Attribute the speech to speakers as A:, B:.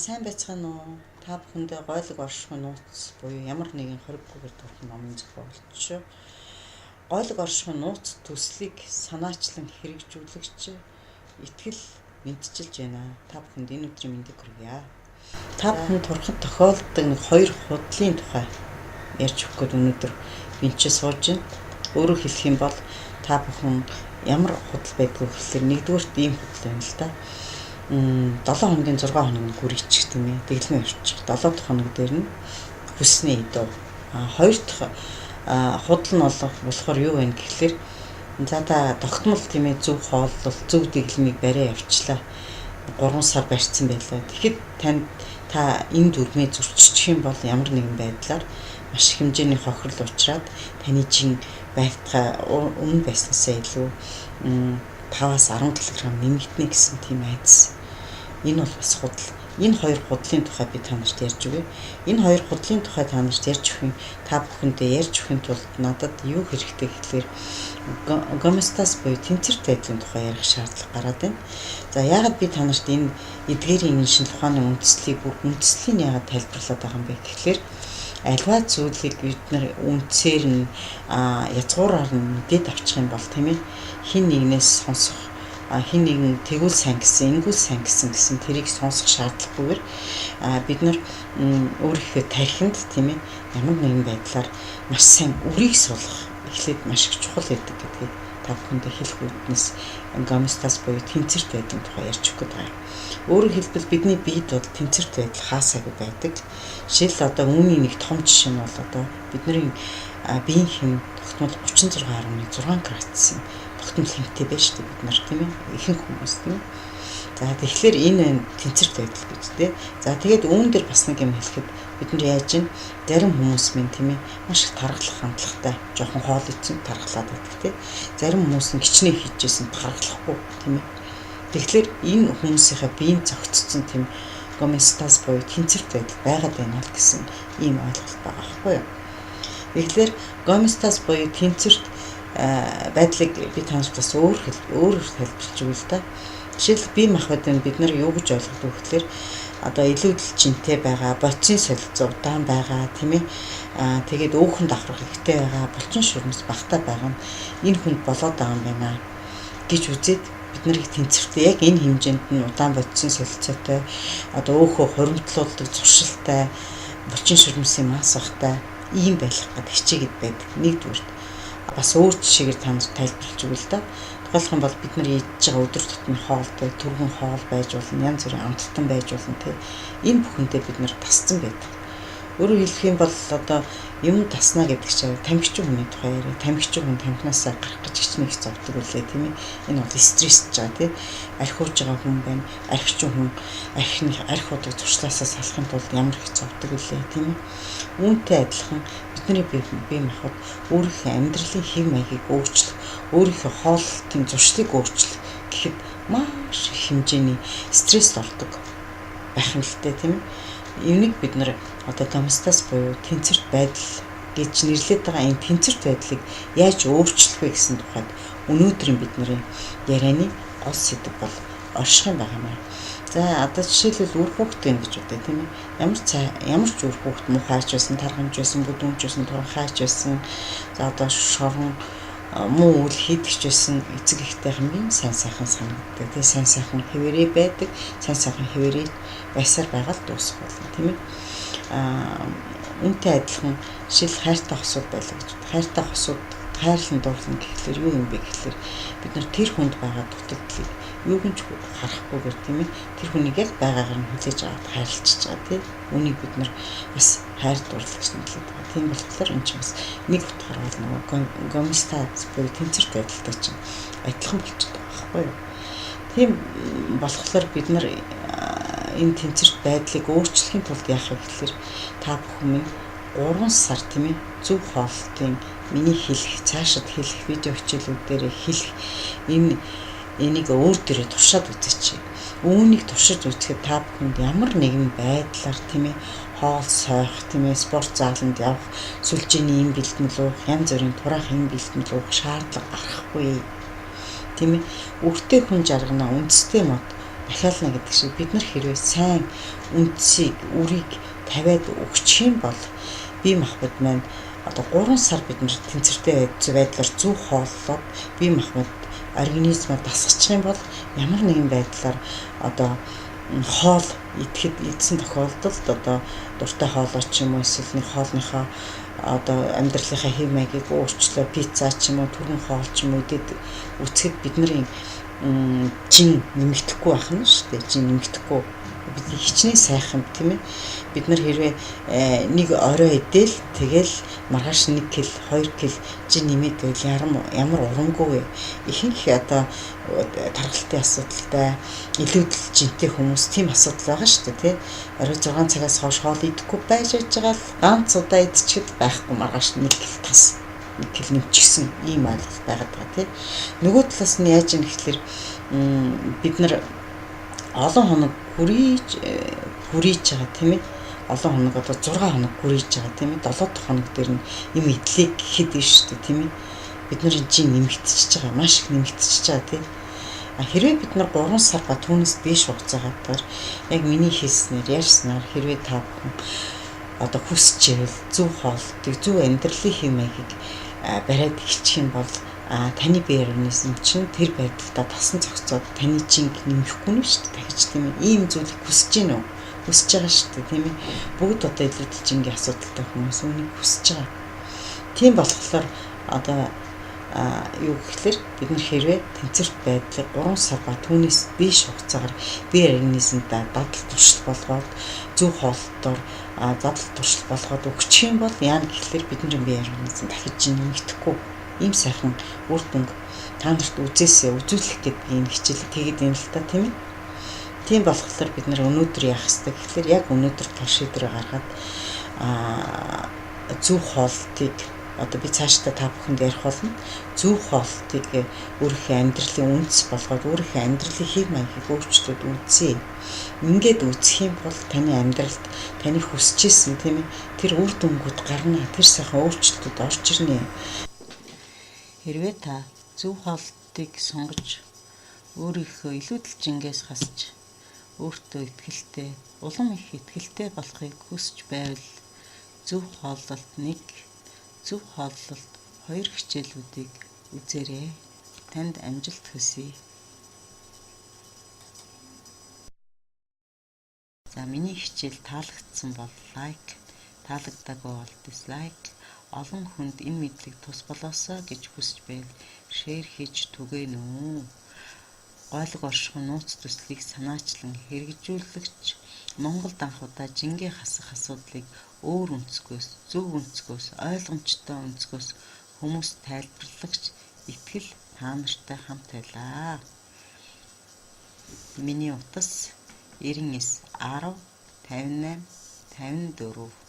A: Сайн байцгаана уу? Та бүхэндээ гойлог оршихуй нууц буюу ямар нэгэн хориггүйгээр дурах номын зохиолч гойлог оршихуй нууц төслийг санаачлан хэрэгжүүлэгч Итгэл мэндчилж байна. Та бүхэнд энэ өдрийн мэндийг хүргье. Та бүхэн турхад тохиолддог нэг хоёр худлын тухай ярьж өгөх гээд өнөөдөр энд чи сууж байна. Өөрөөр хэлэх юм бол та бүхэн ямар худал байдгүй гэхэлэр нэгдүгüрт ийм худал байна л да. 7 хоногийн 6 хоног нь гүрийчих тийм ээ. Дэглэмээ өрчих. 7 дахь хоног дээр нь хүснээ идэв. А хоёр дахь худал нь болохоор юу вэ гэхэлэр за та тогтмол тийм ээ зөв хооллол, зөв дэглэмийг бариа явчлаа. 3 сар барьсан байлаа. Тэгэхэд танд та энэ дүрмээ зөрччих юм бол ямар нэгэн байдлаар маш их хэмжээний хохирол учраад таны чин байтгаа өмнө байснаасаа илүү 5-аас 10 кг нэмэгдэнэ гэсэн тийм айдас. Энэ бол бас худал. Энэ хоёр худлын тухай би та нарт ярьж өгье. Энэ хоёр худлын тухай та нарт ярьж өгөх юм, та бүхэндээ ярьж өгөхийн тулд надад юу хэрэгтэй гэхлээр гомеостаз буюу тэнцвэрт байдлын тухай ярих шаардлага гараад байна. За яагаад би та нарт энэ эдгээрийн энэ шинжлэх ухааны үндслийг бүр үндслийг яагаад тайлбарлаад байгаа юм бэ гэхлээр альва зүйлийг бид нар үндсээр нь язгуураар нь мэдээд авчих юм бол тийм ээ хин нэгнээс сонсох хин нэгэн тэгвэл сайн гэсэн, ингэвэл сайн гэсэн гэсэн тэрийг сонсох шаардлагагүйгээр бид нар өөрийнхөө тархинд тийм ээ ямар нэгэн байдлаар маш сайн үрийг суулгах эхлээд маш их чухал байдаг гэдгийг та бүхэндээ хэлэх үүднээс гомеостаз буюу тэнцвэрт байдлын тухай ярьж өгөх гээд байгаа юм. Өөрөөр хэлбэл бидний биед бол тэнцвэрт байдал хаасаагүй байдаг. Жишээл одоо үүний нэг том жишээ нь бол одоо бидний биеийн хэм тогтмол 36.6 градусын тогтмол хэмтэй байж шүү дээ бид нар тийм ээ ихэнх хүмүүс тийм ээ. За тэгэхээр энэ тэнцвэрт байдал гэж тийм. За тэгээд үүн дээр бас нэг юм хэлэхэд бид нар яаж юм зарим хүмүүс минь тийм ээ маш их тархалах хандлагатай жоохон хоол идсэн тархлаад байдаг тийм. Зарим хүмүүс нь хичнээн хийжсэн тархлахгүй тийм ээ. Тэгэхээр энэ хүмүүсийнхээ биеийн зохицсон тийм гомеостаз буюу тэнцвэрт байдал байгаад байна л гэсэн ийм ойлголт байгаа байхгүй юу. Тэгэхээр гомеостаз буюу тэнцвэрт байдлыг би та нарт бас өөр өөрөөр тайлбарлаж өгье л да. Жишээлбэл бие махбод нь бид нар юу гэж ойлгодог вэ гэхээр одоо илүүдэл жинтэй байгаа, бодисын солилцоо удаан байгаа, тийм ээ. Тэгээд өөхөн давхрах ихтэй байгаа, булчин шүрмэс багтаа байгаа нь энэ хүнд болоод байгаа юм байна гэж үзээд бид нарыг тэнцвэртэй яг энэ хэмжээнд нь удаан бодисын солилцоотой одоо өөхөө хуримтлуулдаг зуршилтай булчин шүрмсийн мас багтай ийм байх гээд хичээгээд байдаг. Нэгдүгüрт бас өөр жишээгээр та нарт тайлбарлаж өгье л да. Тухайлх юм бол бид нар идж байгаа өдөр тутмын хоолтой түргэн хоол байж болно, янз бүрийн амттан байж болно тий. Энэ бүхэндээ бид нар тасцсан байдаг. Өөрөөр хэлэх юм бол одоо юм таснаа гэдэг чинь тамхичин хүний тухай яриа. Тамхичин хүн тамхинаасаа гарах гэж хичнээн их зовдөг үлээ тийм ээ. Энэ бол стрессж байгаа тий. Архиуж байгаа хүн байна. Архичин хүн архины арх удаг зуршлаасаа салахын тулд ямар их зовдөг үлээ тийм ээ. Үүнтэй адилхан бидний бие махбод өөрийнхөө амьдралын хэв маягийг өөрчлөх, өөрийнхөө хооллолтын зуршлыг өөрчлөх гэхэд маш их хэмжээний стресст ордог байх юм л тэ тийм ээ. Энийг бид нар одоо гомеостаз буюу тэнцвэрт байдал гэж нэрлэдэг байгаа энэ тэнцвэрт байдлыг яаж өөрчлөх вэ гэсэн тухайд өнөөдрийн бидний ярианы гол сэдэв бол орших юм байна юм. За одоо жишээлбэл үр хүүхэд байна гэж бодъё тийм ээ. Ямар цай ямар ч үр хүүхэд муухайч байсан, таргамж байсан, бүдүүнч байсан, туранхайч байсан. За одоо шорон муу үйл хийдэгч байсан эцэг эхтэй хамгийн сайн сайхан санагддаг. Тэгээ сайн сайхан хэвээрээ байдаг, сайн сайхан хэвээрээ байсаар байгаа л дуусах болно тийм ээ. Үүнтэй адилхан жишээл хайртай хосууд байлаа гэж. Хайртай хосууд хайрлан дурлан гэхлээр юу юм бэ гэхлээр бид нар тэр хүнд байгаа дутагдлыг юуг нь ч харахгүйгээр тийм ээ тэр хүнийг яг байгаагаар нь хүлээж аваад хайрлчихж байгаа тийм үүнийг бид нар бас хайр дурлал гэж нэрлэдэг байгаа. Тийм болохоор энэ чинь бас нэг утгаар бол нөгөө гомеостаз буюу тэнцвэрт байдалтай чинь адилхан болчихдог байхгүй юу. Тийм болохоор бид нар энэ тэнцвэрт байдлыг өөрчлөхийн тулд яах вэ гэхлээр та бүхэн минь 3 сар тийм ээ зөв хооллолтын миний хэлэх цаашид хэлэх видео хичээлүүдээр хэлэх энэ энийг өөр дээрээ туршаад үзээч. Үүнийг туршиж үзэхэд та бүхэнд ямар нэгэн байдлаар тийм ээ хоол сойх тийм ээ спорт зааланд явах, сүлжээний им бэлтгэл уух, янз бүрийн тураах им бэлтгэл уух шаардлага гарахгүй. Тийм ээ. Үртэй хүн жаргана, үндэстэй мод Дахиална гэдэг шиг бид нар хэрвээ сайн үндсийг, үрийг тавиад өгчих юм бол бие махбод маань одоо 3 сар бид нар тэнцвэртэй байдлаар зөв хооллоод бие махбод организмаа дасгачих юм бол ямар нэгэн байдлаар одоо хоол идэхэд идсэн тохиолдолд одоо дуртай хоолоо ч юм уу эсвэл нэг хоолныхоо одоо амьдралынхаа хэв маягийг өөрчлөө, пицца ч юм уу, түргэн хоол ч юм уу идэд үцхэд бидний жин нэмэгдэхгүй байх нь шүү дээ. Жин нэмэгдэхгүй. Бид хичнээн сайхан, тийм ээ. Бид нар хэрвээ нэг орой идэл тэгэл маргааш 1 кг, 2 кг жин нэмээд байвал ямар урамгүй вэ? Ихэнх одоо тархалтын асуудалтай, илүүдэл жинтэй хүмүүс тийм асуудал байгаа шүү дээ, тий. Орой 6 цагаас хойш хоол идэхгүй байж байгаа л ганц удаа идчихэд байхгүй маргааш 1 кг тас, 1 кг нэмчихсэн ийм ойлголт байгаад байгаа, тий. Нөгөө талаас нь яаж юм гэхэлэр бид нар олон хоног гүрийж байгаа, тийм ээ. Олон хоног одоо 6 хоног гүрийж байгаа, тийм ээ. 7 дахь хоног дээр нь юм идлээ гэхэд нь шүү дээ, тийм ээ. Бид нарын жин нэмэгдчихэж байгаа, маш их нэмэгдчихэж байгаа, тийм. А хэрвээ бид нар 3 сар ба түүнээс дээш хугацаагаар яг миний хэлснээр ярьснаар хэрвээ та бүхэн одоо хүсчээвэл зөв хоолтыг, зөв амьдралын хэв маягийг бариад эхэлчих юм бол таны бие организм чинь тэр байдалдаа тасан зохицоод таны жинг нэмэхгүй нь шүү дээ, дахиж, тийм ээ. Ийм зүйлийг хүсэж гин үү? Хүсэж байгаа шүү дээ, тийм ээ. Бүгд одоо илүүдэл жингийн асуудалтай хүмүүс үүнийг хүсэж байгаа. Тийм болохоор одоо юу гэхэлэр бид нар хэрвээ тэнцвэрт байдлыг 3 сар ба түүнээс дээш хугацаагаар бие организмдаа дадал туршил болгоод зөв хоолтоор дадал туршил болгоод өгчих юм бол яана гэхэлэр бидний бие организм дахиж нэмэгдэхгүй. Ийм сайхан үр дүнг та нарт үзээсээ үзүүлэх гэдэг энэ хичээл тэгээд юм л та, тийм ээ. Тийм болохоор бид нар өнөөдөр яах ёстой гэхэлэр яг өнөөдөр тал шийдвэр гаргаад зөв хоолтыг одоо би цаашдаа та бүхэнд ярих болно. Зөв хоолтыг өөрийнхөө амьдралын үндэс болгоод өөрийнхөө амьдралын хэв маягийг өөрчлөөд үзье. Ингээд үзэх юм бол таны амьдралд таны хүсэж исэн, тийм ээ, тэр үр дүнгууд гарна. Тэр сайхан өөрчлөлтүүд орж ирнэ. Хэрвээ та зөв хоолтыг сонгож өөрийнхөө илүүдэл жингээс хасч өөртөө итгэлтэй, улам их итгэлтэй болохыг хүсэж байвал зөв хооллолт 1, зөв хооллолт 2 хичээлүүдийг үзээрэй. Танд амжилт хүсье. За миний хичээл таалагдсан бол лайк, таалагдаагүй бол дизлайк, олон хүнд энэ мэдлэг тус болоосой гэж хүсэж байвал шеэр хийж түгээнэ үү. Гойлог оршихуй нууц төслийг санаачлан хэрэгжүүлэгч Монголд анх удаа жингээ хасах асуудлыг өөр өнцгөөс, зөв өнцгөөс, ойлгомжтой өнцгөөс хүмүүс тайлбарлагч Итгэл та нартай хамт байлаа. Миний утас 99 10 58 54.